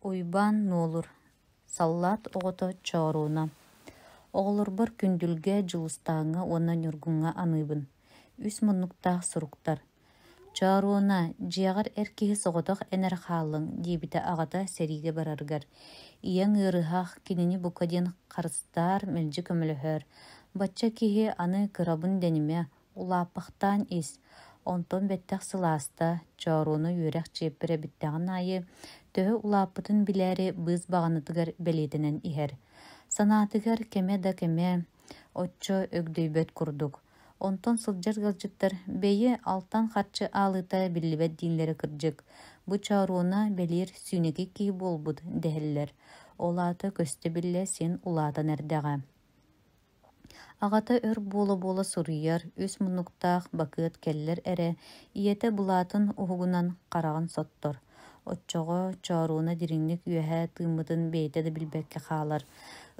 Уйбаан Нуолур, Саллаат оҕото Чооруона Оҕолорбор Күндүлгэ, Дьулустааҥҥа уонна Ньургуҥҥа аныыбын. Үс муннуктаах суруктар. «Чооруона, дьиэҕэр эр киһи соҕотох эн эрэ хааллыҥ» диэбитэ аҕата сэриигэ барарыгар. «Ийэҥ ыарыһах, кинини бука диэн харыстаар, мэлдьи көмөлөһөөр. Бачча киһи аны кырабын дэнимэ, Улааппахтаан ис, онтон бэттэх сылааста, Чооруона үөрэх чиэппэрэ бүттэҕин аайы төһө улааппытын билээри быыс баҕанатыгар бэлиэтэнэн иһэр. Санаатыгар кэмэ да кэмэ оччо өгдөйбөт курдук. Онтон сылдьар ыалдьыттар «Бэйи, алтан харчы аалыыта биллибэт дииллэрэ кырдьык, бу Чооруона бэлиэр сүүнэкэй киһи буолбут» дэһэллэр. Ол аата көстө-биллэ син улаатан эрдэҕэ. Аҕата өр буола-буола суруйар, үс муннуктаах бакыат кэллэр эрэ, ийэтэ былаатын уһугунан хараҕын соттор. Оччоҕо Чооруона дириҥник үөһэ тыыммытын бэйэтэ да билбэккэ хаалар.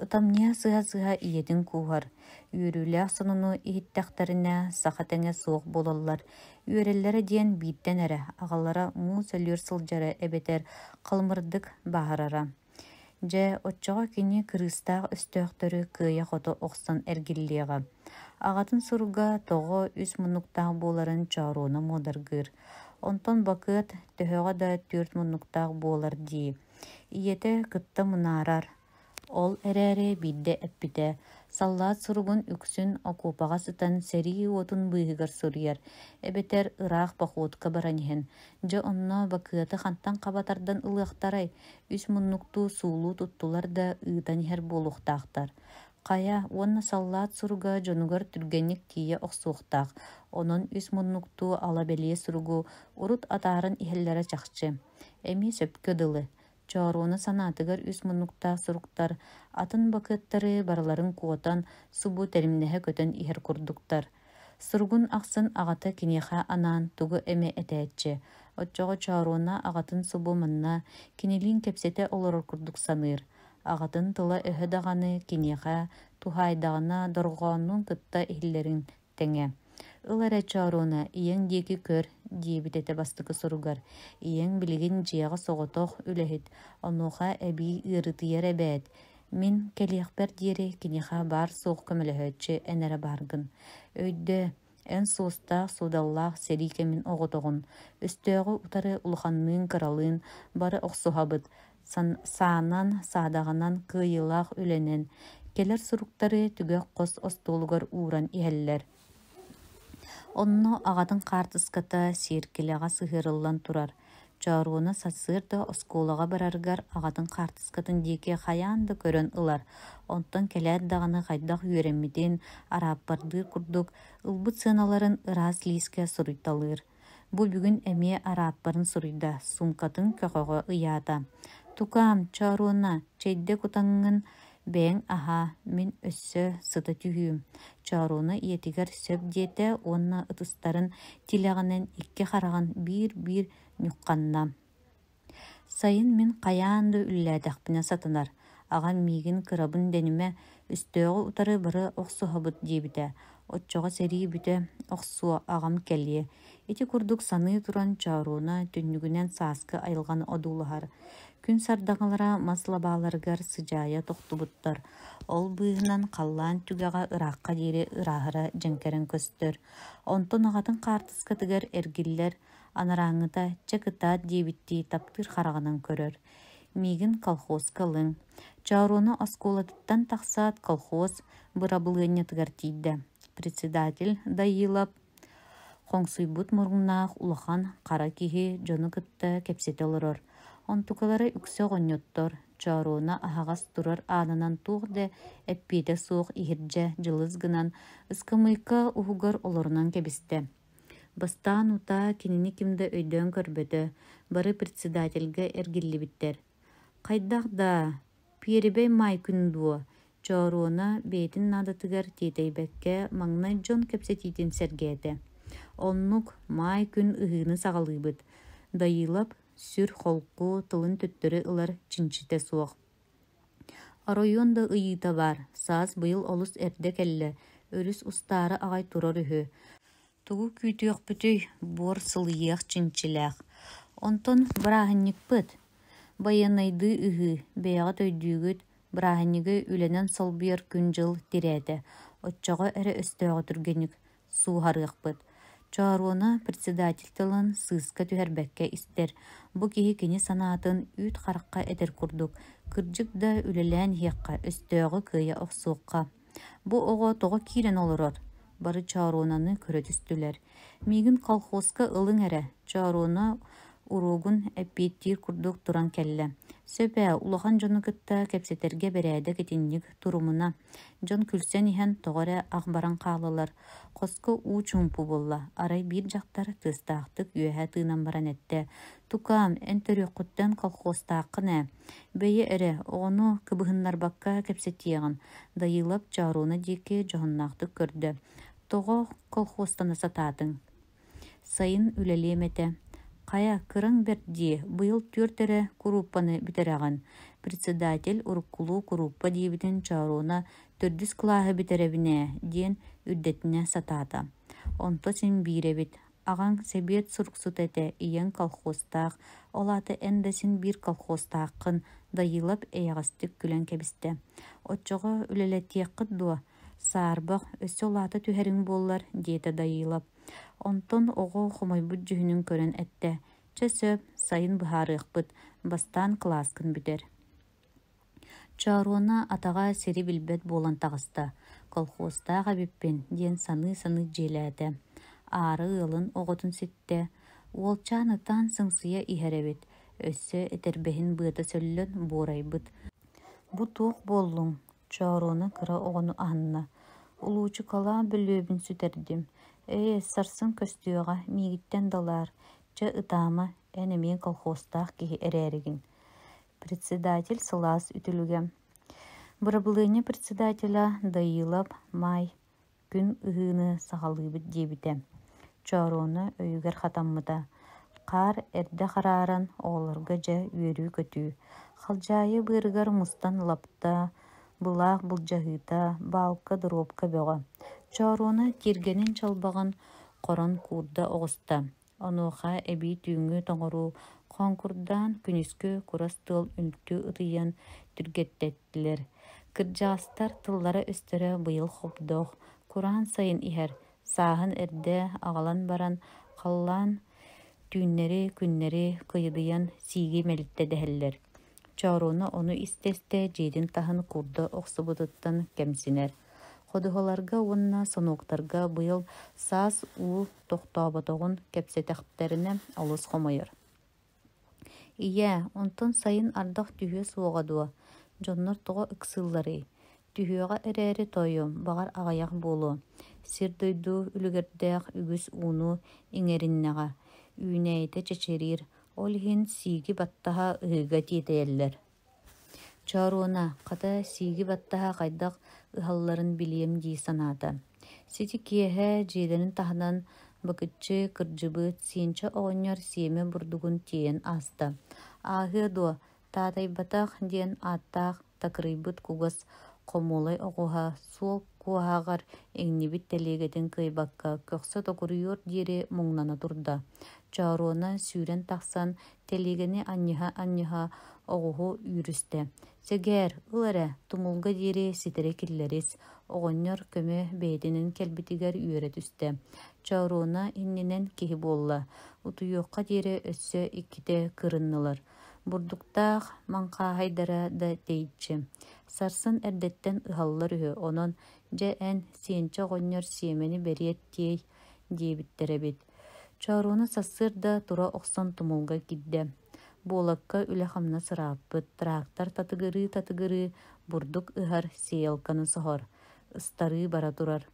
Ытамньыйа сыһа-сыһа ийэтин кууһар. Үөрүүлээх сонуну иһиттэхтэринэ, саха тэҥэ суох буолаллар. Үөрэллэрэ диэн бииртэн эрэ, аҕалара муус өлүөр сылдьара эбэтэр халымырдык бааһырара. Дьэ, оччоҕо кини кырыыстаах өстөөхтөрү кыайа-хото охсон эргиллиэҕэ. Аҕатын суруга тоҕо үс муннуктаах буоларын Чооруона муодаргыыр. Онтон Бакыат төһөҕө да түөрт муннуктаах буолар дии. Ийэтэ кытта мунаарар. Ол эрээри биирдэ эппитэ: саллаат суругун үксүн окуопаҕа сытан сэрии уотун быыһыгар суруйар, эбэтэр ыраах походка баран иһэн. Дьэ онно Бакыаты хантан хаба тардан ылыахтарай, үс муннуктуу суулуу туттулар да ыытан иһэр буолуохтаахтар. Хайа уонна саллаат суруга дьонугар түргэнник тиийэ охсуохтаах, онон үс муннуктуу ала бэлиэ суругу урут атааран иһэллэрэ чахчы. Эмиэ сөпкө дылы, Чооруона санаатыгар үс муннуктаах суруктар атын бакыаттары барыларын куотан, субу тэримнэһэ көтөн иһэр курдуктар. Суругун ахсын аҕата киниэхэ анаан тугу эмэ этээччи, оччоҕо Чооруона аҕатын субу манна кинилиин кэпсэтэ олорор курдук саныыр. Аҕатын тыла-өһө даҕаны киниэхэ туһаайдаҕына дорҕооннуун кытта иһиллэрин тэҥэ. «Ыл эрэ, Чооруона, ийэҥ диэки көр» диэбит этэ бастакы суругар. «Ийэҥ билигин дьиэҕэ соҕотох үлэһит, онуоха эбии ыарытыйар эбээт. Мин кэлиэхпэр диэри киниэхэ баар-суох көмөлөһөөччү эн эрэ бааргын. Өйдөө, эн суостаах-суодаллаах сэрии кэмин оҕотоҕун. Өстөөҕү утары улаханныын-кыралыын бары охсуһабыт, саанан, саадаҕынан, кыайыылаах үлэнэн. Кэлэр суруктары түгэх хос остуолугар ууран иһэллэр. Онно аҕатын хаартыската сиэркилэҕэ сыһыарыллан турар. Чооруона сарсыарда оскуолаҕа барарыгар аҕатын хаартыскатын диэки хайаан да көрөн ылар, онтон кэлээт даҕаны хайдах үөрэммитин, арааппардыыр курдук, ылбыт сыаналарын ыраас лиискэ суруйталыыр. Бу бүгүн эмиэ арааппарын суруйда, суумкатын көхөҕө ыйаата: «Тукаам, Чооруона, чэйдэ кутаҥҥын бэйэҥ аһаа, мин өссө сыта түһүүм» Чооруона ийэтигэр сөп диэтэ уонна ытыстарын тилэҕинэн икки хараҕын биир-биир ньухханна. Сайын мин хайаан да үлэлээтэхпинэ сатанар, аҕам миигин кырабын дэнимэ, өстөөҕү утары бары охсуһабыт диэбитэ, оччоҕо сэрии бүтэ охсуо, аҕам кэлиэ. Ити курдук саныы туран Чооруона түннүгүнэн сааскы айылҕаны одуулаһар. Күн сардаҥалара мас лабааларыгар сыдьаайа тохтубуттар, ол быыһынан халлаан түгэҕэ ыраахха диэри ырааһыра дьэҥкэрэн көстөр. Онтон аҕатын хаартыскатыгар эргиллэр Анарааҥҥыта чэ кытаат диэбиттии таптыыр хараҕынан көрөр. Миигин колхозка ылыҥ. Чооруона оскуолатыттан тахсаат колхоз бырабылыанньатыгар тиийдэ. Председатель Дайыылап хоҥсуйбут муруннаах улахан хара киһи дьону кытта кэпсэтэ олорор. Онтукалара үксэ оҕонньоттор, Чооруона аһаҕас турар аанынан туох да эппиэтэ суох иһирдьэ дьылыс гынан ыскамыайка уһугар олорунан кэбистэ. Бастаан утаа кинини ким да өйдөөн көрбөтө, бары председательгэ эргиллибиттэр: «Хайдах даа, пиэрибэй маай күн дуо?» Чооруона бэйэтин наадатыгар тиэтэйбэккэ маҥнай дьон кэпсэтиитин сэргээтэ: «Оннук, маай күн ыһыыны саҕалыыбыт» Дайыылап сүр холку, тылын төттөрү ылар чинчитэ суох. Оройуон да ыйыыта баар, саас быйыл олус эрдэ кэллэ, өрүс устаары аҕай турар үһү. Тугу күүтүөхпүтүй, буор сылыйыах чинчилээх. Онтон бырааһынньыкпыт? Байыаннайдыы ыһыы, бэйэҕит өйдүүгүт, бырааһынньыгы үлэнэн солбуйар күн-дьыл тирээтэ, оччоҕо эрэ өстөөҕү түргэнник сууһарыахпыт. Чооруона председатель тылын сыыска түһэрбэккэ истэр, бу киһи кини санаатын үүт харахха этэр курдук, кырдьык да үлэлээн иһиэххэ, өстөөҕү кыайа охсуохха. Бу оҕо тоҕо киирэн олорор? Бары Чооруонаны көрө түстүлэр. Миигин колхозка ылыҥ эрэ, Чооруона уруогун эппиэттиир курдук туран кэллэ. Сөп ээ, улахан дьону кытта кэпсэтэргэ бэрээдэк итинник турумуна. Дьон күлсэн иһэн тоҕо эрэ ах баран хааллылар. Хоско уу чуумпу буолла. Арай биир дьахтар тыастаахтык үөһэ тыынан баран эттэ: «Тукаам, эн төрүөххүттэн колхозтааххын ээ. Бэйи эрэ, оҕону кыбыһыннарбакка кэпсэтиэҕин», Дайыылап Чооруона диэки дьоһуннаахтык көрдө. «Тоҕо колхозтана сатаатыҥ?» Сайын үлэлиэм этэ. Хайа, кыраҥ бэрт дии, быйыл түөрт эрэ курууппаны бүтэрэҕин. Председатель уруккулуу курууппа диэбитин Чооруона төрдүс кылааһы бүтэрэбин ээ диэн үрдэтинэ сатаата. Онто син биир эбит. Аҕаҥ сэбиэт суруксута этэ, ийэҥ колхозтаах, ол аата эн да син биир колхозтааххын, Дайыылап эйэҕэстик күлэн кэбистэ. Оччоҕо үлэлэтиэххит дуо? Саарбах, өссө улаата түһэриҥ буоллар, диэтэ Дайыылап. Онтон оҕо хомойбут дьүһүнүн көрөн эттэ: «Чэ сөп, сайын быһаарыахпыт, бастаан кылааскын бүтэр». Чооруона атаҕа сири билбэт буолан таҕыста, «Колхозтаах эбиппин» диэн саныы-саныы дьиэлээтэ. Аара ыалын оҕотун ситтэ, уолчаан ытаан сыҥсыйа иһэр эбит, өссө этэрбэһин быата сөллөн буорайбыт. «Бу туох буоллуҥ?» Чооруона кыра оҕону аһынна: «Улуучукалаах бөлүөбүн сүтэрдим, ээ, сарсын көстүөҕэ, миигиттэн да ылаар, чэ ытаама, эн эмиэ колхозтаах киһи эрээригин». Председатель сылаас үтүлүгэ. Бырабылыанньа председателэ Дайыылап Маай күн ыһыыны саҕалыыбыт диэбитэ. Чооруона өйүгэр хатаммыта. Хаар эрдэ харааран, оҕолорго дьэ үөрүү-көтүү. Халдьаайы быарыгар мустан лапта, былаах былдьаһыыта, баалка, доруопка бөҕө. Чооруона тиэргэнин чалбаҕын хорон куурда оҕуста. Онуоха эбии түүҥҥү тоҥоруу хоҥкурдаан, күнүскү курас тыал үнтү ытыйан түргэттэттилэр. Кырдьаҕастар тыллара-өстөрө быйыл хобдох, кураан сайын иһэр, сааһын эрдэ аҕалан баран, халлаан түүннэри-күннэри кыйыдыйан сииги мэлиттэ дэһэллэр. Чооруона ону истэ-истэ дьиэтин таһын куурда охсубутуттан кэмсинэр. Ходуһаларга уонна сонуоктарга быйыл саас уу тохтооботоҕун кэпсэтэхтэринэ олус хомойор. Ийээ, онтон сайын ардах түһүө суоҕа дуо? Дьоннор тоҕо ыксыылларый? Түһүөҕэ эрээри тоойуом, баҕар аҕыйах буолуо. Сир-дойду үлүгэрдээх үгүс ууну иҥэриннэҕэ, үүнээйитэ чэчириир, ол иһин сииги баттаһа ыһыыга тиэтэйэллэр. Чооруона, хата, сииги баттаһа хайдах ыһалларын билиэм дии санаата. Сити киэһэ дьиэлэрин таһынан бакыччы кырдьыбыт Сиэнчэ оҕонньор сиэмэ бурдугун тиэйэн ааста. Ааһыа дуо, таатайбатах диэн ааттаах такырыйбыт кугас хомуолай оҕуһа суол куоһааҕар иҥнибит тэлиэгэтин кыайбакка көхсө токуруйуор диэри муҥнана турда. Чооруона сүүрэн тахсан тэлиэгэни анньыһа-анньыһа оҕуһу үүрүстэ: «Сэгээр, ыл эрэ, тумулга диэри ситэри киллэрис» оҕонньор көмө бэйэтинэн кэлбитигэр үөрэ түстэ. Чооруона иннинэн киһи буолла, утуйуохха диэри өссө иккитэ кырыннылар. Бурдуктаах маҥхааһайдара да тэйиччи. Сарсын эрдэттэн ыһаллар үһү, онон дьэ эн, Сиэнчэ оҕонньор сиэмэни бэриэт тиэй диэбиттэр эбит. Чооруона сарсыарда тура охсон тумулга киирдэ. Буолакка үлэ-хамнас ырааппыт, трактор татыгырыы-татыгырыы бурдук ыһар, сеялканы соһор. Ыстарыы бара турар.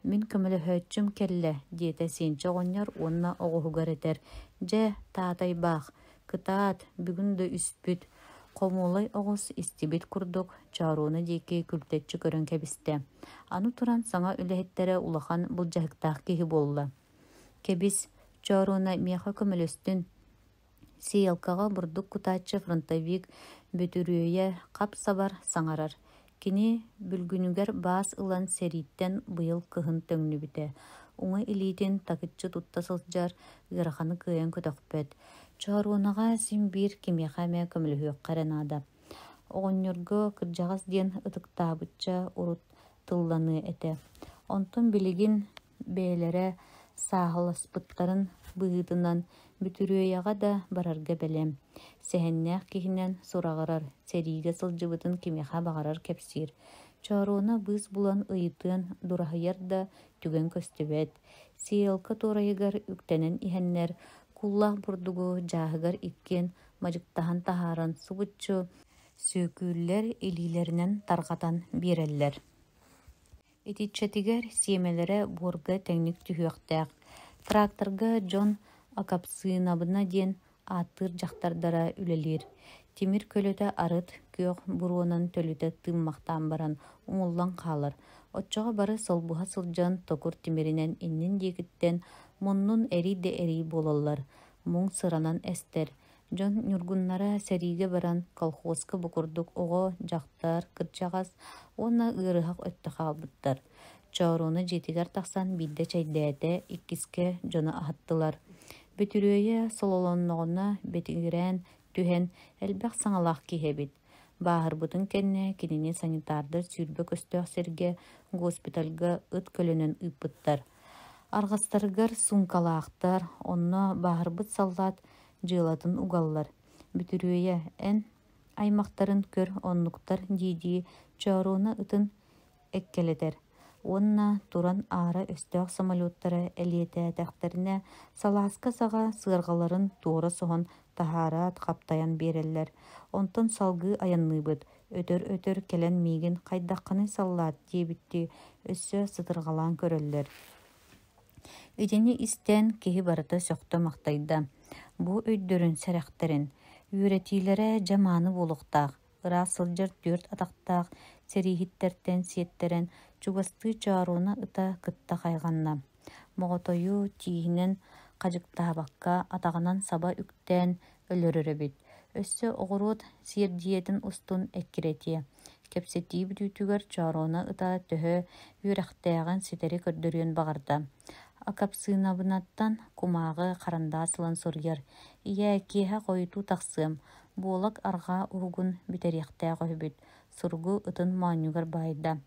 «Мин көмөлөһөөччүм кэллэ» диэтэ Сиэнчэ оҕонньор уонна оҕуһугар этэр: «Дьэ, таатайбаах, кытаат, бүгүн да үспүт». Хомуолай оҕус истибит курдук Чооруона диэки күлтэччи көрөн кэбистэ. Аны туран саҥа үлэһиттэрэ улахан былдьаһыктаах киһи буолла. Кэбис, Чооруона миэхэ көмөлөстүн. Сеялкаҕа бурдук кутааччы фронтовик Бөтүрүөйэ хап-сабар саҥарар. Кини бүлгүнүгэр баас ылан сэрииттэн быйыл кыһын төҥнүбүтэ. Уҥа илиитин такыччы тутта сылдьар, ыараханы кыайан көтөхпөт. Чооруонаҕа син биир кимиэхэ эмэ көмөлөһүөххэ эрэ наада. Оҕонньорго кырдьаҕас диэн ытыктаабычча урут тылланыа этэ. Онтон билигин бэйэлэрэ сааһыласпыттарын быһыытынан Бүтүрүөйэҕэ да барарга бэлэм. Сэһэннээх киһинэн сураҕырар, сэриигэ сылдьыбытын кимиэхэ баҕарар кэпсиир. Чооруона быыс булан ыйытыан дураһыйар да түгэн көстүбэт. Сиэлка туорайыгар үктэнэн иһэннэр, куллаах бурдугу дьааһыгар иккиэн мадьыктаһан таһааран субуччу сүөкүүллэр, илиилэринэн тарҕатан биэрэллэр. Итиччэтигэр сиэмэлэрэ буорга тэҥник түһүөхтээх. Тракторга дьон Акапсыынабына диэн ааттыыр дьахтардара үлэлиир. Тимир көлөтө арыт күөх буруонан төлүтэ тыыммахтаан баран умуллан хаалар. Оччоҕо бары солбуһа сылдьан токур тимиринэн иннин диэкиттэн муннун эрий да эрий буолаллар. Муҥ сыранан эстэр. Дьон ньургуннара сэриигэ баран колхозка бу курдук оҕо, дьахтар, кырдьаҕас уонна ыарыһах өттө хаалбыттар. Чооруона дьиэтигэр тахсан биирдэ чэйдээтэ, иккискэ дьону аһаттылар. Бөтүрүөйэ сололонноҕуна бэтигирээн түһэн элбэх саҥалаах киһи эбит. Бааһырбытын кэннэ кинини санитардар 20 көстөөх сиргэ госпитальга ыт көлөнөн ыыппыттар. Арҕастарыгар суумкалаахтар, онно бааһырбыт саллаат дьыалатын угаллар. Бүтүрүөйэ, эн аймахтарын көр оннуктар дии-дии Чооруона ытын эккэлэтэр уонна туран аара өстөөх самолеттара элиэтээтэхтэринэ салааска саҕа сыарҕаларын туора соһон таһаараат хаптайан биэрэллэр. Онтон салгыы айанныыбыт. Өтөр-өтөр кэлэн миигин хайдаххыный саллаат диэбиттии өссө сытырҕалаан көрөллөр. Итини истэн киһи барыта сөхтө-махтайда. Бу өйдөрүн, сэрэхтэрин, үөрэтиилэрэ дьэ мааны буолуохтаах. Ыраах сылдьар түөрт атахтаах сэрииһиттэртэн сиэттэрэн чугастыы Чооруона ыта кытта хайҕанна. Моҕотойу тииһинэн хадьыктаабакка атаҕынан саба үктээн өлөрөр эбит. Өссө оҕуруот сиэрдийэтин устун эккирэтиэ. Кэпсэтии бүтүүтүгэр Чооруона ыта төһө үөрэхтээҕин ситэри көрдөрүөн баҕарда. Акапсыынабынаттан кумааҕы харандаас ылан суруйар: «Ийээ, киэһэ хойутуу тахсыам, буолак арҕаа уһугун бүтэриэхтээх үһүбүт» суругу ытын моонньугар баайда.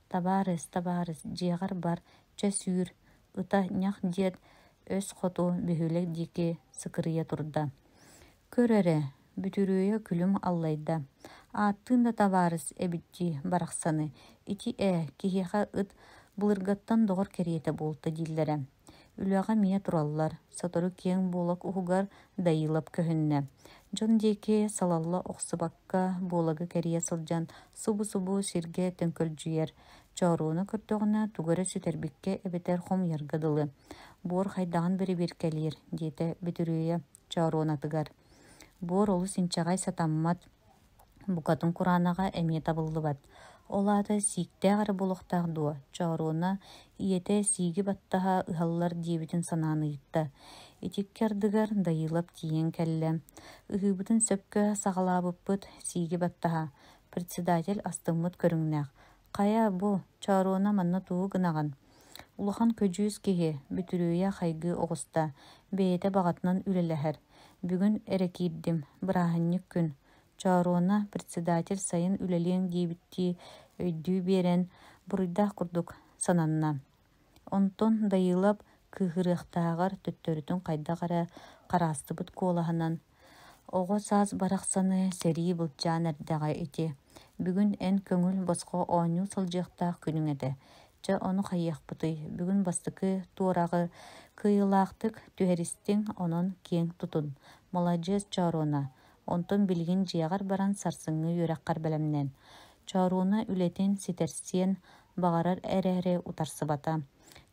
«Табаарыс, табаарыс, дьиэҕэр бар, чэ сүүр» ыта ньах диэт өс хоту бөһүөлэк диэки сыкырыйа турда. Көр эрэ, Бүтүрүөйэ күлүм аллайда: «Ааттыын да табаарыс эбит дии барахсаны, ити ээ, киһиэхэ ыт былыргаттан доҕор кэриэтэ буолта дииллэрэ». Үлэҕэ эмиэ тураллар, сотору киэҥ буолак уһугар Дайыылап көһүннэ. Дьон диэки салалла охсубакка буолагы кэрийэ сылдьан субу-субу сиргэ төҥкөлдьүйэр, Чооруону көрдөҕүнэ тугу эрэ сүтэрбиккэ эбэтэр хомуйарга дылы. «Буор хайдаҕын бэрэбиэркэлиир» диэтэ Бөтүрүөйэ Чооруонатыгар. Буор олус инчэҕэй сатаммат, букатын кураанаҕа эмиэ табыллыбат. Ол аата сииктээх эрэ буолуохтаах дуо? Чооруона ийэтэ сииги баттаһа ыһаллар диэбитин санаан ыйытта. Ити икки ардыгар Дайыылап тиийэн кэллэ. Ыһыыбытын сөпкө саҕалаабыппыт сииги баттаһа. Председатель астыммыт көрүҥнээх. Хайа, бу, Чооруона манна тугу гынаҕын? Улахан көдьүүс киһи, Бүтүрүөйэ хайгыы оҕуста, бэйэтэ баҕатынан үлэлэһэр. Бүгүн эрэ киирдим, бырааһынньык күн. Чооруона председатель сайын үлэлиэҥ диэбиттии өйдүү биэрэн, буруйдаах курдук сананна. Онтон Дайыылап кыыһырыахтааҕар төттөрүтүн хайдах эрэ хараастыбыт куолаһынан: «Оҕо саас барахсаны сэрии былдьаан эрдэҕэ ити. Бүгүн эн көҥүл босхо оонньуу сылдьыахтаах күнүҥ этэ. Чэ, ону хайыахпытый, бүгүн бастакы туораҕы кыайыылаахтык түһэристиҥ, онон киэҥ тутун. Маладьыас Чооруона, онтон билигин дьиэҕэр баран сарсыҥҥы үөрэххэр бэлэмнэн». Чооруона үлэтин ситэрсиэн баҕарар эрээри утарсыбата.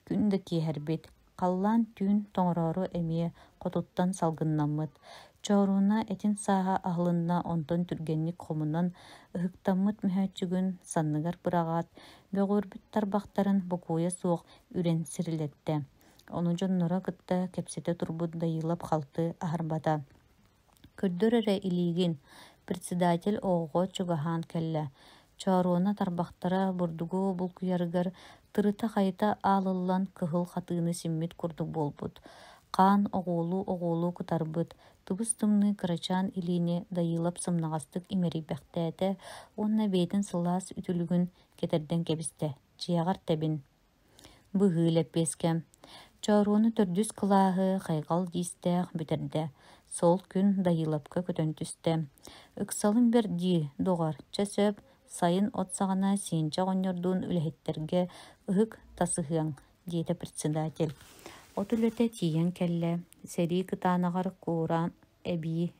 Күн да киэһэрбит, халлаан түүн тоҥороору эмиэ хотуттан салгыннаммыт. Чооруна этин сааһа аһылынна, онтон түргэнник хомунан, ыһыктаммыт мөһөөччүгүн санныгар быраҕаат, бөҕүөрбүт тарбахтарын бокуойа суох үрэн сирилэттэ. Ону дьонноро кытта кэпсэтэ турбут Дайыылап халты аһарбата. Көрдөр эрэ илиигин, председатель оҕоҕо чугаһаан кэллэ, Чооруона тарбахтара бурдугу булкуйарыгар тырыта-хайыта аалыллан кыһыл хатыыны симмит курдук буолбут, хаан оҕуолуу-оҕуолуу кытарбыт, Тыбыс-тымныы кырачаан илиини Дайыылап сымнаҕастык имэрийбэхтээтэ уонна бэйэтин сылаас үтүлүгүн кэтэрдэн кэбистэ: «Дьиэҕэр тэбин» Быһыы лэппиэскэ. Чооруону төрдүс кылааһы хайҕал диистээх бүтэрдэ. Сол күн Дайыылапка көтөн түстэ. «Ыксалым бэрт дии, доҕор, чэ сөп, сайын от саҕана Сиэнчэ оҕонньордуун үлэһиттэргэ ыһык тасыһыаҥ» диэтэ председатель. От үлэтэ тиийэн кэллэ, сэрии кытаанаҕар куораан эбии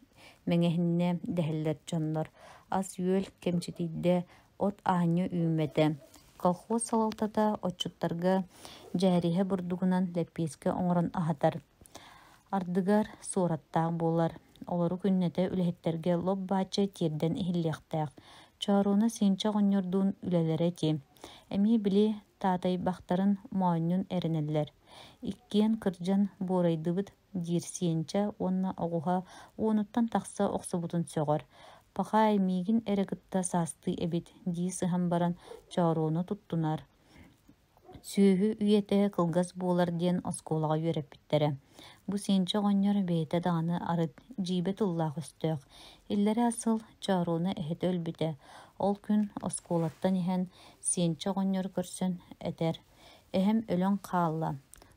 мэҥэһиннэ дэһэллэр дьоннор. Ас-үөл кэмчитийдэ, от аанньа үүммэтэ. Колхоз салалтата отчуттарга дьээриһэ бурдугунан лэппиэскэ оҥорон аһатар. Ардыгар суораттаах буолар. Олору күннэтэ үлэһиттэргэ лоп-бааччы тиэрдэн иһиллиэхтээх. Чооруона Сиэнчэ оҕонньордуун үлэлэрэ ити. Эмиэ били таатайбахтарын моонньун эрэнэллэр. Иккиэн кырдьан буорайдыбыт диир Сиэнчэ уонна оҕуһа уонуттан тахса охсубутун сөҕөр. «Пахаай, миигин эрэ кытта саастыы эбит» дии сыһан баран Чооруону туттунар. Сүөһү үйэтэ кылгас буолар диэн оскуолаҕа үөрэппиттэрэ. Бу Сиэнчэ оҕонньор бэйэтэ даҕаны арыт дьиибэ тыллаах өстөөх. Иллэрээ сыл Чооруона эһэтэ өлбүтэ. Ол күн оскуолаттан иһэн Сиэнчэ оҕонньору көрсөн этэр: «Эһэм өлөн хаалла,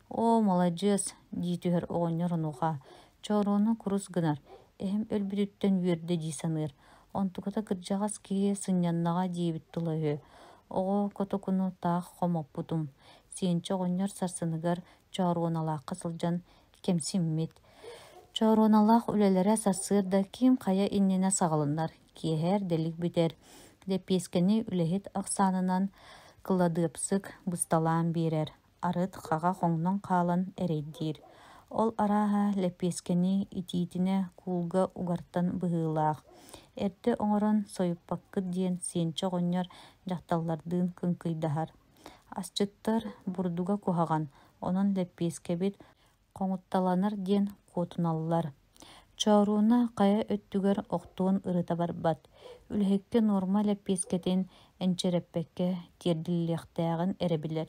«Оо, маладьыас!» дии түһэр оҕонньор онуоха, Чооруону курус гынар, эһэм өлбүтүттэн үөрдэ дии саныыр. Онтуката кырдьаҕас киһи сынньаннаҕа диэбит тыла үһү. Оҕо котокуну таах хомоппутум. Сиэнчэ оҕонньор сарсыныгар Чооруоналаахха сылдьан кэмсиммит. Чооруоналаах үлэлэрэ сарсыарда ким хайа иннинэ саҕаланар, киэһэ эрдэлик бүтэр. Лэппиэскэни үлэһит ахсаанынан кыладыапсык бысталаан биэрэр. Арыт хаҕа хоҥнон хаалан эрэйдиир. Ол арааһа лэппиэскэни итиитинэ куулга угартан быһыылаах. Эрдэ оҥорон сойуппаккыт диэн Сиэнчэ оҕонньор дьахталлардыын кыҥкыйдаһар. Асчыттар бурдуга куһаҕан, онон лэппиэскэбит хоҥутталанар диэн куотуналлар. Чооруона хайа өттүгэр охтуон ырыта барбат, үлэһиккэ нуорма лэппиэскэтин энчирэппэккэ тиэрдиллиэхтээҕин эрэ билэр.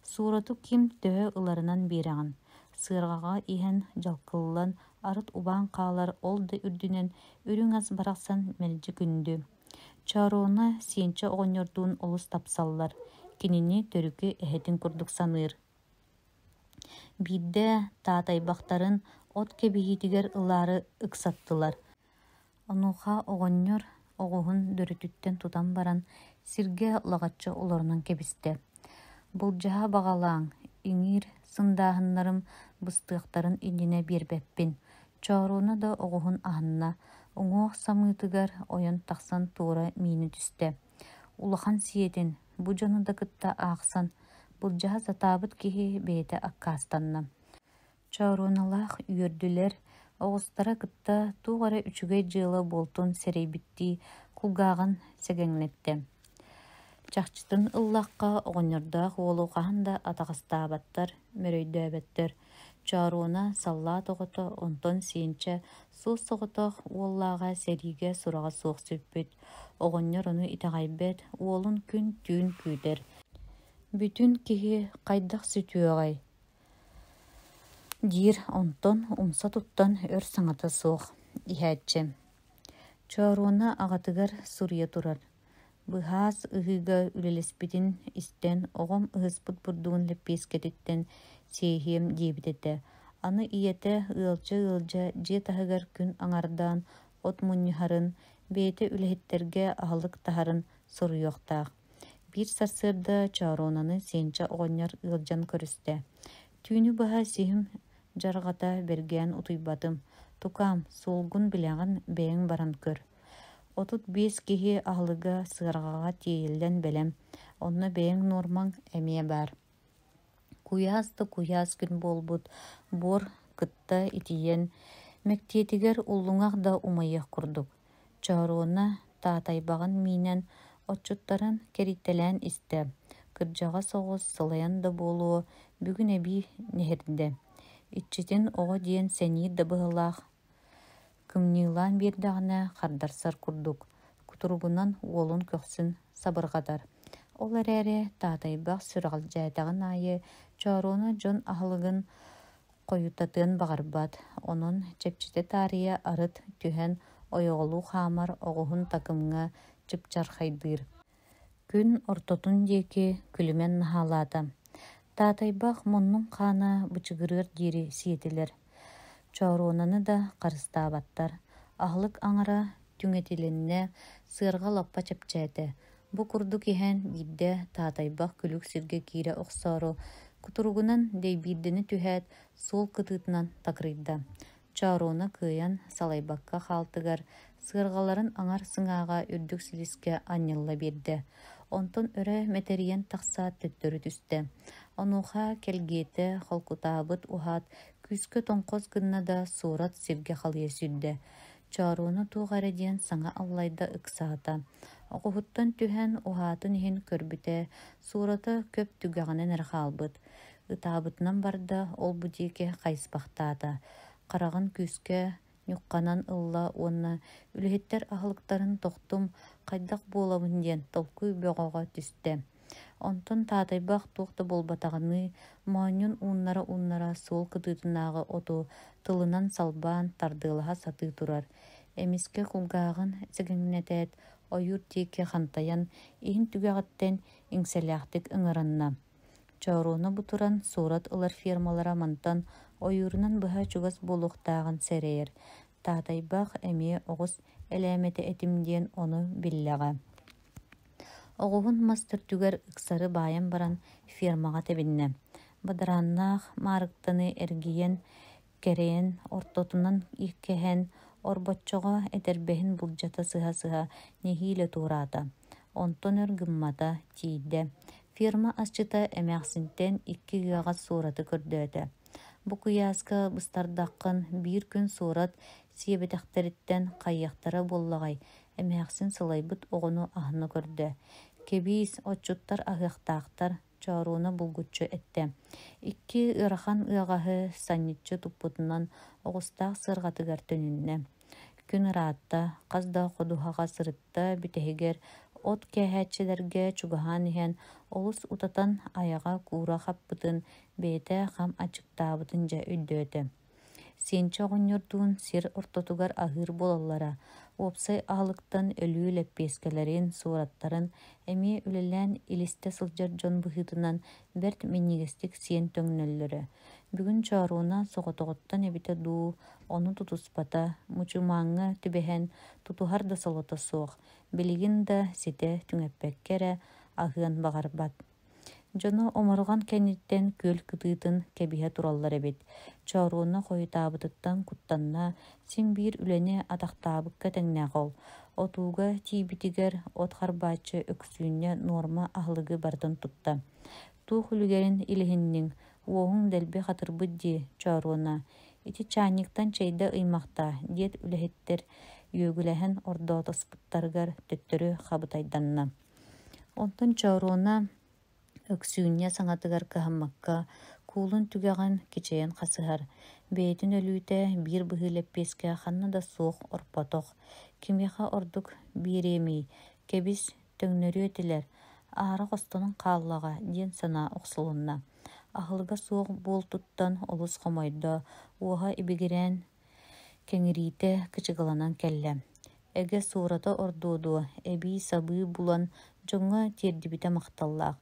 Суорату ким төһө ыларынан биэрэҕин. Сыарҕаҕа иһэн дьалкыллан, арыт убаан хаалар ол да үрдүнэн үрүҥ ас барахсан мэлдьи күндү. Чооруона Сиэнчэ оҕонньордуун олус тапсаллар, кинини төрүкү эһэтин курдук саныыр. Биирдэ таатайбахтарын от кэбиһиитигэр ылаары ыксаттылар. Онуоха оҕонньор оҕуһун дөрүтүттэн тутан баран сиргэ лаҕаччы олорунан кэбистэ: «Былдьаһа баҕалааҥ, иҥиир сындааһыннарым быстыахтарын иннинэ биэрбэппин» Чооруона да оҕуһун аһынна, уҥуох самыытыгар ойон тахсан туора миинэ түстэ. Улахан сиэтин, бу дьону да кытта аахсан, былдьаһа сатаабыт киһи бэйэтэ аккаастанна. Чооруоналаах үөрдүлэр, оҕустара кытта туох эрэ үчүгэй дьыала буолтун сэрэйбиттии кулгааҕын сэгэҥнэттэ. Чахчытын ыллахха, оҕонньордоох уолу хаһан да атаҕастаабаттар, мөрөйдөөбөттөр. Чооруона саллаат оҕото, онтон Сиэнчэ суос-соҕотох уоллааҕа сэриигэ сураҕа суох сүппүт. Оҕонньор ону итэҕэйбэт, уолун күн-түүн күүтэр. Бүтүн киһи хайдах сүтүөҕэй диир, онтон умса туттан өр саҥата суох иһээччи. Чооруона аҕатыгар суруйа турар: «Быһаас ыһыыга үлэлэспитин истэн, оҕом ыһыспыт бурдугун лэппиэскэтиттэн сиэһиэм диэбит этэ. Аны ийэтэ ыалдьа-ыалдьа дьиэ таһыгар күн аҥардаан от мунньуһарын, бэйэтэ үлэһиттэргэ аһылык таһарын суруйуохтаах. Биир сарсыарда Чооруонаны Сиэнчэ оҕонньор ыалдьан көрүстэ. Түүнү быһа сиһим дьарҕата бэргээн утуйбатым. Тукаам, суолгун билэҕин, бэйэҥ баран көр. 35 киһи аһылыга сыарҕаҕа тиэйиллэн бэлэм, онно бэйэҥ нуормаҥ эмиэ баар. Куйаас да куйаас күн буолбут, буор кытта итийэн, мэктиэтигэр уллуҥах да умайыах курдук. Чооруона таатайбаҕын миинэн, отчуттарын кэрийтэлээн истэ, кырдьаҕас оҕус сылайан да буолуо, бүгүн эбии нэһирдэ. Иччитин оҕо диэн сэниир да быһыылаах Кымньыылаан биэрдэҕинэ хардарсар курдук, кутуругунан уолун көхсүн сабырҕатар. Ол эрээри таатайбах сүрэҕэлдьээтэҕин аайы Чооруона дьон аһылыгын Хойутатыан баҕарбат, онон чэпчэтэ таарыйа арыт түһэн ойоҕолуу хаамар оҕуһун такымҥа чыпчархайдыыр. Күн ортотун диэки күлүмэн наһаалаата. Таатайбах муннун хаана бычыгырыар диэри сиэтилэр. Чооруонаны да харыстаабаттар. Аһылык аҥара түҥэтилиннэ, сыарҕа лаппа чэпчээтэ. Бу курдук иһэн биирдэ Таатайбах күлүк сиргэ киирэ охсоору кутуругунан дэйбиирдэнэ түһээт, суол кытыытынан такырыйда. Чооруона кыайан салайбакка хаалтыгар, сыарҕаларын аҥар сыҥааҕа үрдүк силискэ анньылла биэрдэ. Онтон өрө мэтэрийэн тахсаат төттөрү түстэ. Онуоха кэлгиэтэ холкутаабыт уһаат күүскэ тоҥхос гынна да суорат сиргэ халыйа сүүрдэ. Чооруона туох эрэ диэн саҥа аллайда ыксаата. Оҕуһуттан түһэн уһаатын иһин көрбүтэ, суората көп түгэҕинэн эрэ хаалбыт. Ытаабытынан барда, ол-бу диэки хайыспахтаата. Хараҕын күүскэ ньухханан ылла уонна үлэһиттэр аһылыктарын тохтум, хайдах буолабын диэн толкуй бөҕөҕө түстэ. Онтон таатайбах туох да буолбатаҕыныы, моонньун ууннара-ууннара суол кытыытынааҕы оту тылынан салбаан тардыалаһа сатыы турар. Эмискэ кулгааҕын сэгэҥнэтээт, ойуур диэки хантайан, иһин түгэҕиттэн иҥсэлээхтик ыҥыранна. Чооруона бу туран суорат ылар фермалара мантан ойуурунан быһа чугас буолуохтааҕын сэрэйэр. Таатайбах эмиэ оҕус элээмэтэ этим диэн ону биллэҕэ. Оҕуһун мас төрдүгэр ыксары баайан баран фермаҕа тэбиннэ. Бадарааннаах маарыктаны эргийэн, кэрэйэн, ортотунан кэһэн, орбоччоҕо этэрбэһин былдьата сыһа-сыһа нэһиилэ туораата. Онтон өр гыммата, тиийдэ. Ферма асчыта эмээхсинтэн икки ыаҕас суораты көрдөөтө. Бу куйааска быстардаххын биир күн суорат сиэбэтэхтэриттэн хайыахтара буоллаҕай, эмээхсин сылайбыт оҕону аһына көрдө. Кэбиис, отчуттар аһыахтаахтар, Чооруона булгуччу эттэ. Икки ыарахан ыаҕаһы санньыччы туппутунан оҕустаах сыарҕатыгар төнүннэ. Күн ыраатта, хас да ходуһаҕа сырытта, бүтэһигэр от кээһээччилэргэ чугаһаан иһэн олус утатан айаҕа куура хаппытын, бэйэтэ хам аччыктаабытын дьэ өйдөөтө. Сиэнчэ оҕонньордуун сир ортотугар аһыыр буолаллара, уопсай аһылыктан өлүү лэппиэскэлэрин, суораттарын эмиэ үлэлээн илистэ сылдьар дьон быһыытынан бэрт минньигэстик сиэн төҥнөллөрө. Бүгүн Чооруона соҕотоҕуттан эбитэ дуу, ону тутуспата, мучумааҥҥа түбэһэн тутуһар да солото суох, билигин да ситэ түҥэппэккэ эрэ аһыан баҕарбат. Дьоно омурҕан кэнниттэн күөл кытыытын кэбиһэ тураллар эбит. Чооруона хойутаабытыттан куттанна, син биир үлэни атахтаабыкка тэҥнээх ол. Отууга тиийбитигэр от харбааччы Өксүүнньэ нуорма аһылыгы барытын тутта. Туох үлүгэрин илиһинниҥ, уоһуҥ дэлби хатырбыт дии, Чооруона. Ити чаанньыктан чэйдэ ыймахтаа, диэт үлэһиттэр үөгүлэһэн ордоотоспуттарыгар төттөрү хабытайданна. Онтон Чооруона Өксүүнньэ саҥатыгар кыһаммакка, куулун түгэҕин кичэйэн хасыһар, бэйэтин өлүүтэ биир быһыы лэппиэскэ ханна да суох орпотох, кимиэхэ ордук биэриэмий, кэбис, төҥнөрүө этилэр, аара хостонон хааллаҕа диэн санаа охсулунна. Аһылыга суох буолтуттан олус хомойдо, уоһа ибигирээн кэҥириитэ кычыгыланан кэллэ. Эгэ суората ордуо дуо, эбии-сабыы булан дьоҥҥо тиэрдибитэ махталлаах.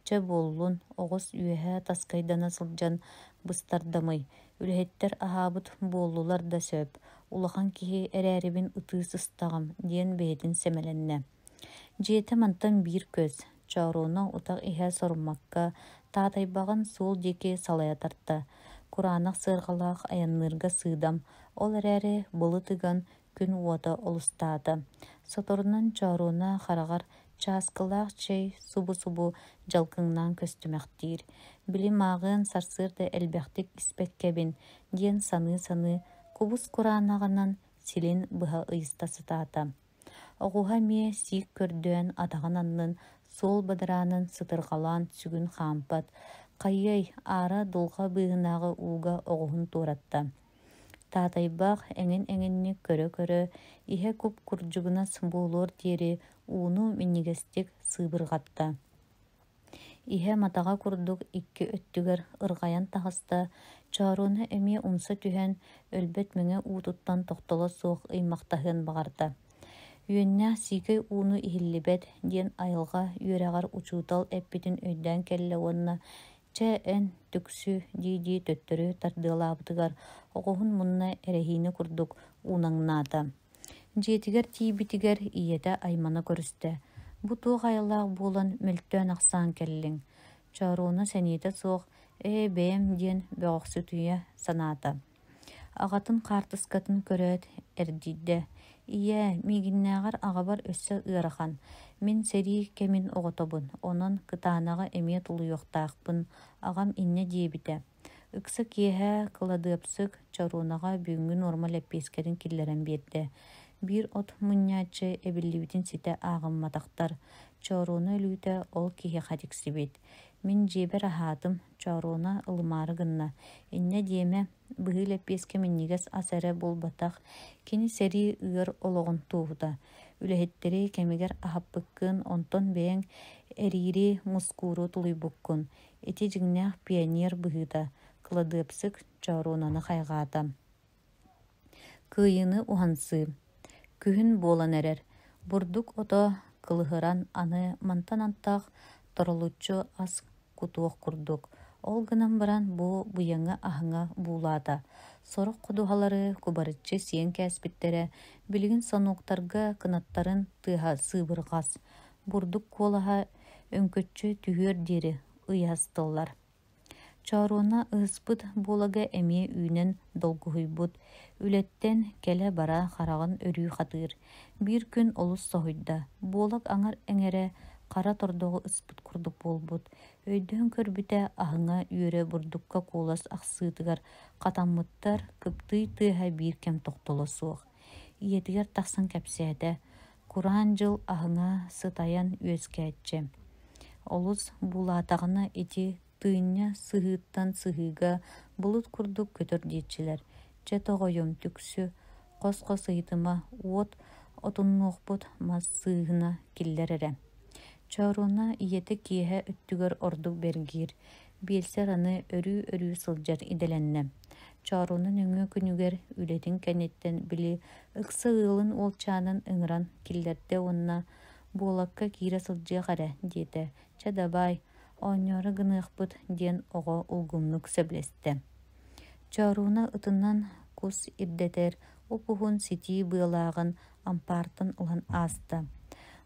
Чэ буоллун, оҕус үөһэ таскайдана сылдьан быстардамый, үлэһиттэр аһаабыт буоллулар да сөп, улахан киһи эрээрибин ытыы сыстаҕым диэн бэйэтин сэмэлэннэ. Дьиэтэ мантан биир көс, Чооруона утах иһэ соруммакка, таатайбаҕын суол диэки салайа тарта. Кураанах сыарҕалаах айанныырга сыыдам, ол эрээри былыт ыган күн уота олустаата. Соторунан Чооруона хараҕар чааскылаах чэй субу-субу дьалкыҥнаан көстүмэхтиир. Били мааҕыан сарсыарда элбэхтик испэккэбин диэн саныы-саныы кубус-кураанаҕынан силин быһа ыйыста сатаата. Оҕуһа эмиэ сиик көрдөөн атаҕын аннын суол бадараанын сытырҕалаан сүгүн хаампат, хайыай, аара дулҕа быыһынааҕы ууга оҕуһун туоратта. Таатайбах эҥин-эҥинник көрө-көрө, иһэ куп-курдьугунас буолуор диэри ууну минньигэстик сыыбырҕатта. Иһэ матаҕа курдук икки өттүгэр ырҕайан таҕыста, Чооруона эмиэ умса түһэн, өлбөт мэҥэ уутуттан тохтоло суох ыймахтаһыан баҕарда. Үөннээх сиикэй ууну иһиллибэт диэн айылҕа үөрэҕэр учуутал эппитин өйдөөн кэллэ уонна «Чэ, эн, түксү» дии-дии төттөрү тардыалаабытыгар оҕуһун мунна эрэһиинэ курдук уунаҥнаата. Дьиэтигэр тиийбитигэр ийэтэ аймана көрүстэ: «Бу туох айылаах буолан мөлтөөн-ахсаан кэллиҥ?» Чооруона сэниэтэ суох «Ээ, бэйэм» диэн бөҕөхсүтүйэ санаата. Аҕатын хаартыскатын көрөөт, эрдийдэ: «Ийээ, миигиннээҕэр аҕабар өссө ыарахан. Мин сэрии кэмин оҕотобун, онон кытаанаҕы эмиэ тулуйуохтаахпын, аҕам инньэ диэбитэ» Ыкса киэһэ кыладыапсык Чоруунаҕа бүгүҥҥү нуорма лэппиэскэтин киллэрэн биэрдэ. Биир от мунньааччы эбиллибитин ситэ ааҕымматахтар. Чорууна өлүүтэ ол киһиэхэ тиксибит. Мин дьиэбэр аһаатым, Чорууна ылымаары гынна. Инньэ диэмэ, быһыы лэппиэскэ минньигэс ас эрэ буолбатах, кини сэрии ыар олоҕун туоһута. Үлэһиттэри кэмигэр аһаппыккын, онтон бэйэҥ эриири-мускууру тулуйбуккун. Ити дьиҥнээх пионер быһыыта, кыладыапсык Чооруонаны хайҕаата. Кыайыыны уһансыы. Күһүн буолан эрэр. Бурдук ото кылыһыран аны мантан антах торолуччу ас кутуох курдук. Ол гынан баран бу быйаҥы аһыҥа буулаата. Сорох ходуһалары кубарыччы сиэн кээспиттэрэ, билигин сонуоктарга кынаттарын тыаһа сыыбырҕас. Бурдук куолаһа өҥкөччү түһүөр диэри ыйастыллар. Чооруона ыһыспыт буолага эмиэ үүнэн долгуһуйбут, үлэттэн кэлэ-бара хараҕын өрүү хатыыр. Биир күн олус соһуйда, буолак аҥар эҥэрэ хара тордоҕу ыспыт курдук буолбут. Өйдөөн көрбүтэ аһыҥа үөрэ бурдукка куолас ахсыытыгар хатаммыттар, кыптыый тыаһа биир кэм тохтоло суох. Ийэтигэр тахсан кэпсээтэ, Кураан дьыл аһыҥа сытайан үөскээччи. Олус буулаатаҕына ити тыынньа сыһыыттан сыһыыга былыт курдук көтөр диэччилэр. Чэ тоҕойум, түксү, хос-хос ыйытыма, уот отуннуохпут мас сыыһына киллэр эрэ. Чооруона ийэтэ киэһэ өттүгэр ордук бэргиир, биэлсэр аны өрүү-өрүү сылдьар идэлэннэ. Чооруона нөҥүө күнүгэр үлэтин кэнниттэн били ыкса ыалын уолчаанын ыҥыран киллэрдэ уонна «Буолакка киирэ сылдьыах эрэ» диэтэ. «Чэ дабаай, оонньоору гыныахпыт» диэн оҕо улгумнук сөбүлэстэ. Чооруона ытынан кус ирдэтэр уп-уһун ситии быалааҕын ампаартан ылан ааста.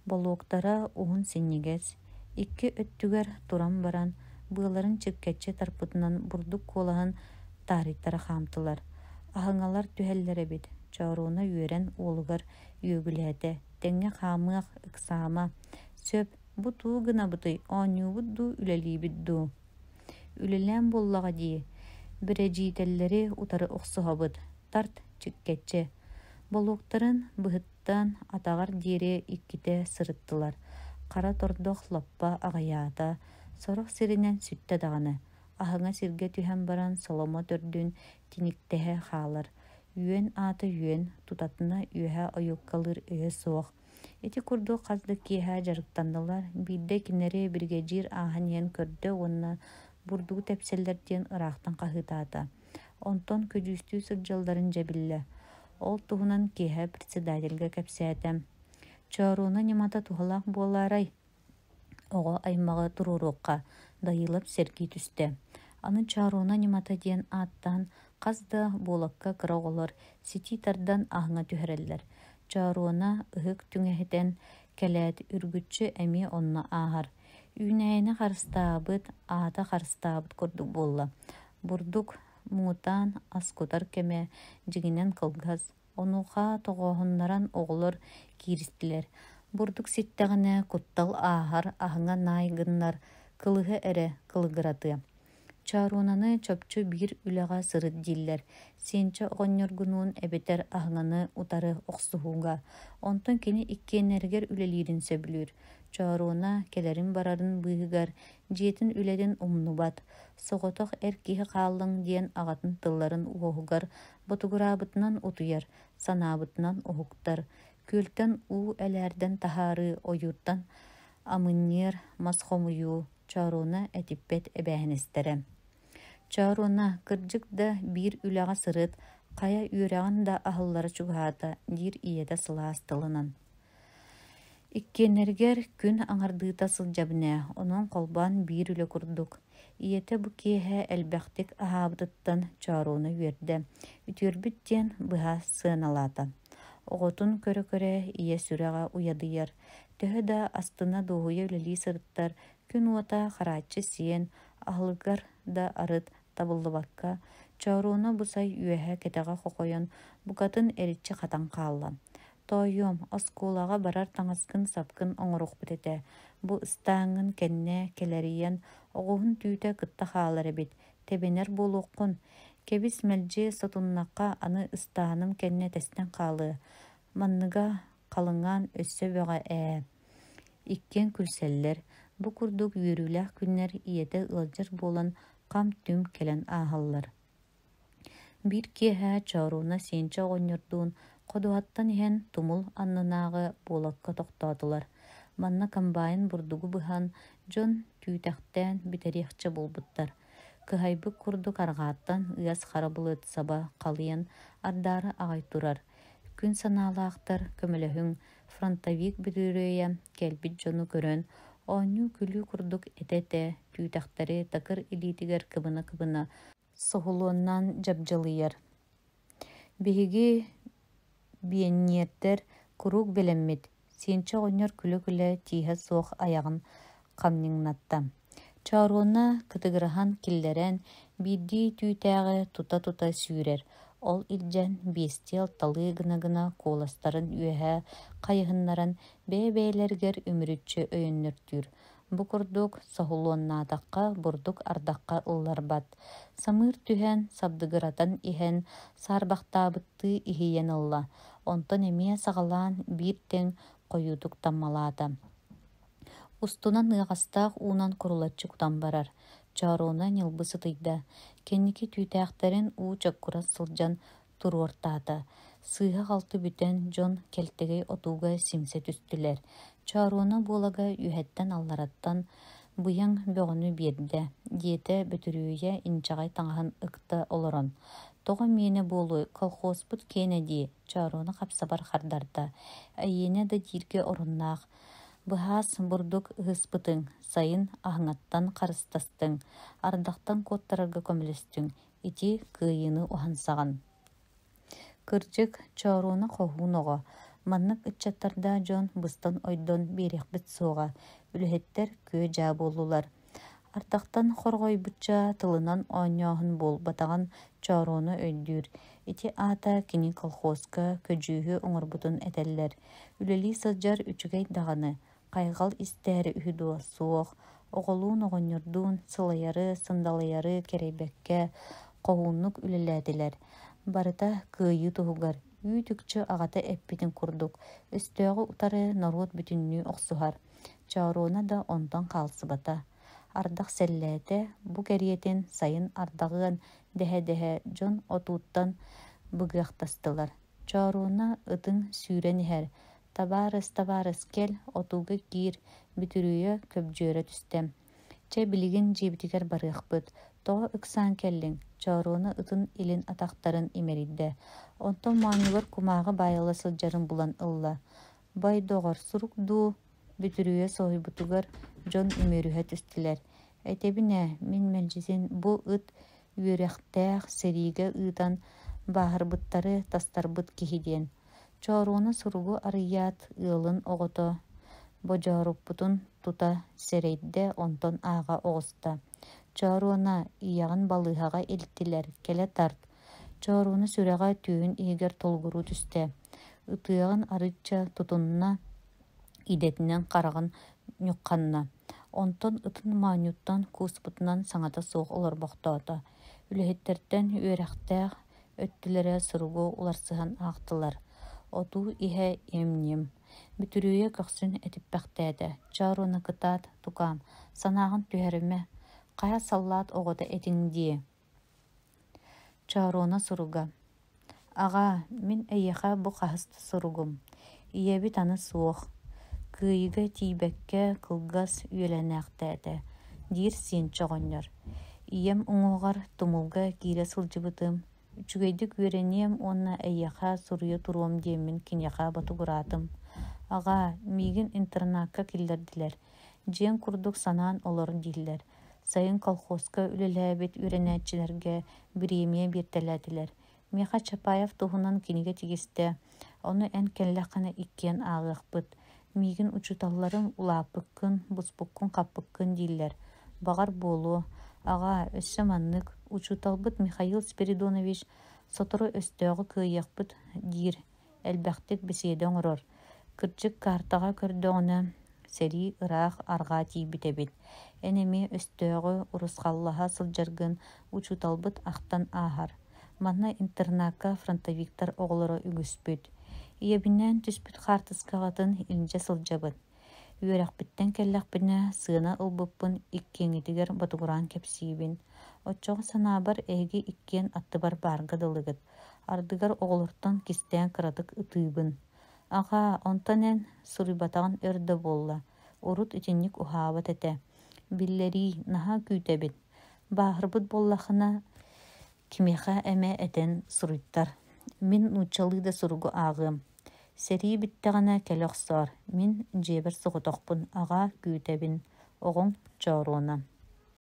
Болуоктара уһун синньигэс, икки өттүгэр туран баран, быаларын чиккэччи тарпытынан бурдук куолаһын таарыйтара хаамтылар. Аһыҥалар түһэллэр эбит, Чооруона үөрэн уолугар үөгүлээтэ: «Тэҥҥэ хаамыах, ыксаама. Сөп, бу тугу гынабытый, оонньуубут дуу, үлэлиибит дуу?» «Үлэлээн буоллаҕа дии, бирэдьиитэллэри утары охсуһабыт. Тарт, чиккэччи». Болуоктарын быһыттан атаҕар диэри иккитэ сырыттылар. Хара тордох лаппа аҕыйаата, сорох сиринэн сүттэ даҕаны. Аһыҥа сиргэ түһэн баран соломо төрдүн тиниктэһэ хаалар. Үөн аата үөн, тутатына үөһэ ойуоккалыыр өйө суох. Ити курдук хас да киэһэ дьарыктаннылар. Биирдэ кинилэри биригэдьиир ааһан иһэн көрдө уонна бурдугу тэпсэллэр диэн ыраахтан хаһыытаата. Онтон күдьүүстүү сылдьалларын дьэ биллэ. Ол туһунан киэһэ председательгэ кэпсээтэ. Чооруона ньымата туһалаах буолаарай? Оҕо аймаҕы туруоруохха, Дайыылап сэргии түстэ. Аны Чооруона ньымата диэн ааттаан хас да буолакка кыра оҕолор ситии тардан аһыҥа түһэрэллэр. Чооруона ыһык түҥэһитэн кэлээт, үргүччү эмиэ онно ааһар. Үүнээйини харыстаабыт, аата харыстаабыт курдук буолла. Бурдук муҥутаан ас кутар кэмэ дьиҥинэн кылгас, Онуоха тоҕооһуннаран оҕолор кииристилэр. Бурдук ситтэҕинэ куттал ааһар, аһыҥа наай гыннар, кылыһы эрэ кылыгыратыа. Чооруонаны чопчу биир үлэҕэ сырыт дииллэр, сиэнчэ оҕонньоргунуун эбэтэр аһыҥаны утары охсуһууга. Онтон кини иккиэннэригэр үлэлиирин сөбүлүүр. Чооруона кэлэрин-барарын быыһыгар дьиэтин үлэтин умнубат, соҕотох эр киһи хааллыҥ диэн аҕатын тылларын уоһугар Ботугураабытынан утуйар, санаабытынан уһуктар, күөлтэн уу элээрдэн таһаарыы, ойууртан амынньыар мас хомуйуу, Чооруона этиппэт эбээһинэстэрэ. Чооруона, кырдьык да, биир үлэҕэ сырыт, хайа үөрэҕин да аһыллара чугаһаата, диир ийэтэ сылаас тылынан. Иккиэннэригэр күн аҥардыыта сылдьабын ээ, онон холбоон биир үлэ курдук. Ийэтэ бу киэһэ элбэхтик аһаабытыттан Чооруона үөрдэ, үтүөрбүт диэн быһа сыаналаата. Оҕотун көрө-көрө ийэ сүрэҕэ уйадыйар, төһө да астына-дуоһуйа үлэлии сырыттар, күн уота харааччы сиэн, аһылыгар да арыт табыллыбакка, Чооруона бу сай үөһэ кэтэҕэ хохойон, букатын эриччи хатан хаалла. Тоойуом, оскуолаҕа барар таҥаскын-сапкын оҥоруохпут этэ, бу ыстааҥҥын кэннэ кэлэрийэн, оҕуһун түүтэ кытта хаалар эбит, тэбинэр буолуоххун. Кэбис мэлдьи сотуннахха аны ыстааным кэннэ тэстэн хаалыа, манныга халыҥаан өссө бөҕө ээ. Иккиэн күлсэллэр, бу курдук үөрүүлээх күннэр ийэтэ ыалдьар буолан хам-түм кэлэн ааһаллар. Биир киэһэ Чооруна Сиэнчэ оҕонньордуун ходуһаттан иһэн тумул аннынааҕы буолакка тохтоотулар. Манна комбайн бурдугу быһан, дьон түүтэхтээн бүтэриэхчэ буолбуттар. Кыһайбыт курдук арҕааттан ыас хара былыт саба халыйан ардаары аҕай турар. Күн санаалаахтар көмөлөһүҥ, фронтовик Бүдүрүөйэ кэлбит дьону көрөн, оонньуу-күлүү курдук этэ-этэ, түүтэхтэри такыр илиитигэр кыбына-кыбына соһулуоннаан дьабдьалыйар. Биһиги биэнньиэрдэр куруук бэлэммит, Сиэнчэ оҕонньор күлэ-күлэ тииһэ суох айаҕын хамньыҥнатта. Чооруона кытыгыраһан киллэрэн, биирдии түүтээҕи тута-тута сүүрэр, ол илдьэн биэстии-алталыы гына-гына куоластарын үөһэ хайыһыннаран бэйэ-бэйэлэригэр үмүрүччү өйөннөртүүр. Бу курдук соһулуоннаатахха бурдук ардахха ылларбат. Самыыр түһэн, сабдыгыратан иһэн, саарбахтаабыттыы иһийэн ылла, онтон эмиэ саҕалаан биир тэҥ хойуутук таммалаата. Устунан ыаҕастаах уунан курулаччы кутан барар. Чооруона ньылбы сытыйда, кэнники түүтээхтэрин уу чоккурас сылдьан туруортаата. Сыыһа-халты бүтэн, дьон кэлтэгэй отууга симсэ түстүлэр. Чооруона буолага үөһэттэн-аллараттан быйаҥ бөҕөнү биэрдэ, диэтэ Бөтүрүөйэ инчэҕэй таҥаһын ыкта олорон. Тоҕо миэнэ буолуой, колхозпут киэнэ дии, Чооруона хапсабар хардарда. Эйиэнэ да дииргэ оруннаах. Быһаас бурдук ыһыспытыҥ, сайын аһыҥаттан харыстастыҥ, ардахтан куоттарарга көмөлөстүҥ, ити кыайыыны уһансаҕын. Кырдьык, Чооруона хоһуун оҕо, маннык ыччаттардаах дьон быстан-ойдон биэриэхпит суоҕа, үлэһиттэр күө-дьаа буоллулар. Ардахтан хорҕойбучча тылынан оонньооһун буолбатаҕын Чооруона өйдүүр, ити аата кини колхозка көдьүүһү оҥорбутун этэллэр. Үлэлии сылдьар үчүгэй даҕаны, хайҕал истээри үһү дуо, суох, оҕолуун-оҕонньордуун сылайары, сандалыйары кэрэйбэккэ хоһууннук үлэлээтилэр. Барыта кыайыы туһугар, үүт-үкчү аҕата эппитин курдук, өстөөҕү утары норуот бүтүннүү охсуһар. Чооруона да онтон хаалсыбата. Ардах сэллээтэ, бу кэриэтин сайын ардаҕыан дэһэ-дэһэ дьон отууттан быгыахтастылар. Чооруона ытыҥ сүүрэн иһэр, «Табаарыс, табаарыс, кэл, отууга киир», Бүтүрүйэ көбдьүөрэ түстэ. «Чэ, билигин дьиэбитигэр барыахпыт. Тоҕо ыксаан кэллиҥ?» Чооруона ытын илин атахтарын имэрийдэ. Онтон моонньугар кумааҕы баайылла сылдьарын булан ылла. «Бай, доҕор, сурук дуу?» Бүтүрүйэ соһуйбутугар дьон үмүөрүһэ түстүлэр. «Этэбин ээ, мин мэлдьитин бу ыт үөрэхтээх, сэриигэ ыытан бааһырбыттары тастарбыт киһи диэн. Чооруона суругу арыйаат, ыалын оҕото бодьооруппутун тута сэрэйдэ, онтон ааҕа оҕуста: «Чооруона, ийэҕин балыыһаҕа илтилэр, кэлэ тарт». Чооруона сүрэҕэ түөһүн иһигэр толугуруу түстэ, ытыаҕын арыычча тутунна, идэтинэн хараҕын ньухханна, онтон ытын моонньуттан кууспутунан саҥата суох олорбохтоото. Үлэһиттэртэн үөрэхтээх өттүлэрэ суругу уларсыһан аахтылар: «Отуу иһэ им-ньим, Бүтүрүөйэ көхсүн этиппэхтээтэ, Чооруона кытаат, тукаам, санааҕын түһэримэ, хайа саллаат оҕото этиҥ дии» Чооруона суруга: «Аҕаа, мин эйиэхэ бу хаһыс да суругум, ийэбит аны суох, кыайыыга тиийбэккэ кылгас үөлэнээхтээтэ», диир Сиэнчэ оҕонньор. Ийэм уҥуоҕар тумулга киирэ сылдьыбытым, үчүгэйдик үөрэниэм уонна эйиэхэ суруйа туруом диэммин киниэхэ ботугураатым. Аҕаа, миигин интернакка киллэрдилэр, дьиэҥ курдук санаан олор дииллэр. Сайын колхозка үлэлээбит үөрэнээччилэргэ бириэмийэ биэртэлээтилэр. Миэхэ Чапаев туһунан кинигэ тигистэ, ону эн кэллэххинэ иккиэн ааҕыахпыт. Миигин учууталларым улааппыккын, буспуккун-хаппыккын дииллэр. Баҕар буолуо. Аҕаа, өссө маннык, учууталбыт Михаил Спиридонович сотору өстөөҕү кыайыахпыт диир, элбэхтик бэсиэдэ оҥорор. Кырдьык картаҕа көрдөҕүнэ, сэрии ыраах арҕаа тиийбит эбит. Эн эмиэ өстөөҕү урусхаллаһа сылдьаргын учууталбыт ахтан ааһар. Манна интернакка фронтовиктар оҕолоро үгүспүт. Ийэбинээн түспүт хаартыскаҕытын илдьэ сылдьабыт. Үөрэхпиттэн кэллэхпинэ сыана ылбыппын иккиэҥҥитигэр ботугураан кэпсиибин. Оччоҕо санаабар эһиги иккиэн аттыбар баарга дылыгыт. Ардыгар оҕолортон кистээн кыратык ытыыбын. Аҕаа, онтон эн суруйбатаҕын өр да буолла. Урут итинник уһаабат этэ. Биллэрии, наһаа күүтэбин. Бааһырбыт буоллаххына, кимиэхэ эмэ этэн суруйтар. Мин нууччалыы да суругу ааҕыам. Сэрии бүттэҕинэ кэлэ охсоор, мин дьиэбэр соҕотохпун, аҕаа, күүтэбин, оҕоҥ Чооруона.